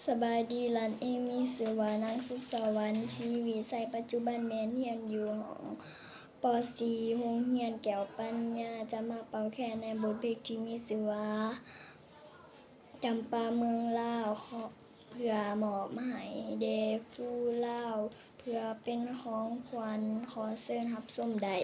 ສະບາຍດີ, ຫຼານເອງມີຊື່ວ່າ ນາງ ສຸກສະຫວັນ ສີວິໄຊ, ປັດຈຸບັນແມ່ນຮຽນຢູ່ຫ້ອງ ປໍສີ່ ໂຮງຮຽນແກ້ວປັນຍາ. ຈະມາເປົ່າແຄນໃນບົດເພງທີ່ມີຊື່ວ່າ ຈຳປາເມືອງລາວ ເພື່ອມອບໃຫ້ແດ່ຄູລາວ ເພື່ອເປັນຂອງຂວັນ. ຂໍເຊີນຮັບຊົມໄດ້.